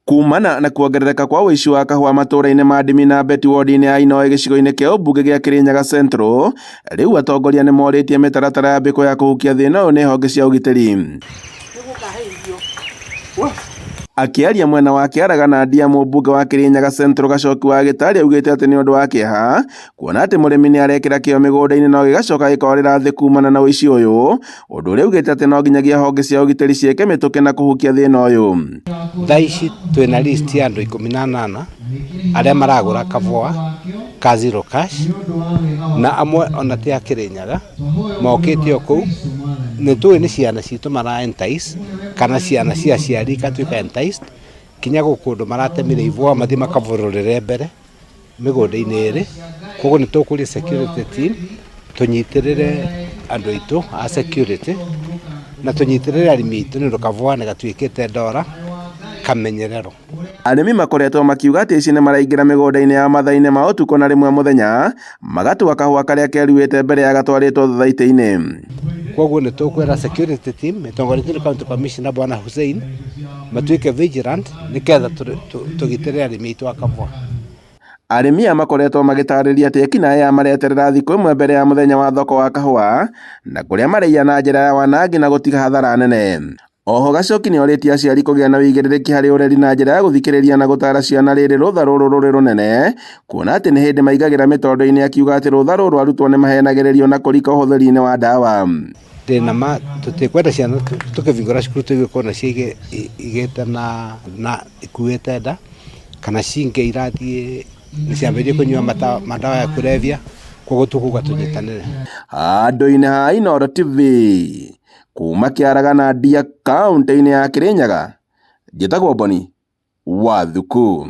Kumana na kuongerereka kwa ũici wa kahũa matũra-inĩ ma Ndimi na Mbeti wodi-inĩ ya Inoe gĩcigo-inĩ kĩa ũmbunge gĩa Kirinyaga Central, rĩu atongoria nĩmorĩtie mĩtaratara yambĩkwo ya kũhukia thĩna ũyũ nĩ honge cia ũgitĩri. Akĩaria mwena wa Kĩaragana Ndia mũmbunge wa Kirinyaga Central Gachoki wa Gĩtarĩ augĩte atĩ nĩ ũndũ wa kĩeha kuona atĩ mũrĩmi nĩ arekĩra kĩo mĩgũnda-inĩ no gĩgacoka gĩkorĩra thĩ kumana na ũici ũyũ, ũndũ ũrĩa augĩte atĩ no nginyagia honge cia ũgitĩri ciĩke mĩtũkĩ na kũhukia thĩna ũyũ. Thaa ici twĩna list ya andũ 18 arĩa maragũra kahũa ka zero cash, na amwe ona ti a Kĩrĩnyaga, mokĩte o kũu. Nĩ tũĩ nĩ ciana citũ mara entice kana ciana cia aciari igatuĩka enticed, kinya gwĩ kũndũ maratemire ibũa mathiĩ makabũrũrĩre mbere mĩgũnda-inĩ ĩrĩ. Koguo nĩ tũkũria security team tũnyitĩrĩre andũ aitũ a security na tũnyitĩrĩre arĩmi aitũ nĩ ũndũ kahũa nĩ gatuĩkĩte ndora kamenyererwo. Arĩmi makoretwo makiuga atĩ aici nĩmaraingĩra mĩgũnda-inĩ ya mathaa-inĩ ma ũtukũ na rĩmwe mũthenya magatua kahũa karĩa keruĩte mbere ya gatwarĩtwo thothaitĩ-inĩ. Koguo nĩ tũkwĩra security team ĩtongoretio nĩ county commissioner Bwana Hussein matuĩke vigilant nĩgetha tũgitĩre arĩmi aitũ a kahũa. Arĩmi aya makoretwo magĩtarĩria atĩ ekinaĩ aya mareterera thikũ ĩmwe mbere ya mũthenya wa thoko wa kahũa na kũrĩa maraiya na njĩra ya wanangi na gũtiga hathara nene. Oho Gachoki nĩorĩtie aciari kũgĩa na ũigĩrĩrĩki harĩ ũreri na njĩra ya gũthikĩrĩria na gũtara ciana rĩrĩ rũtha rũrũ rũrĩ rũnene, kuona atĩ nĩ hĩndĩ maingagĩra mĩtondo-inĩ, akiuga atĩ rũtha rũrũ arutwo nĩmahenagĩrĩrio na kũrika ũhũthĩri-inĩ wa ndawa. Ndĩna ma tũtikwenda ciana tũkĩbingũra cukuru tũigue kũna igĩte na ikuĩte nda kana cingĩ irathiĩ nĩciambĩrĩrie kũnyua madawa ya kulevya, koguo tũkuga tũnyitanĩre. Handũ-inĩ ha Inooro TV kuma Kĩaragana Ndia kaũntĩ-inĩ ya Kĩrĩnyaga, njĩtagwo Boni wa Thuku.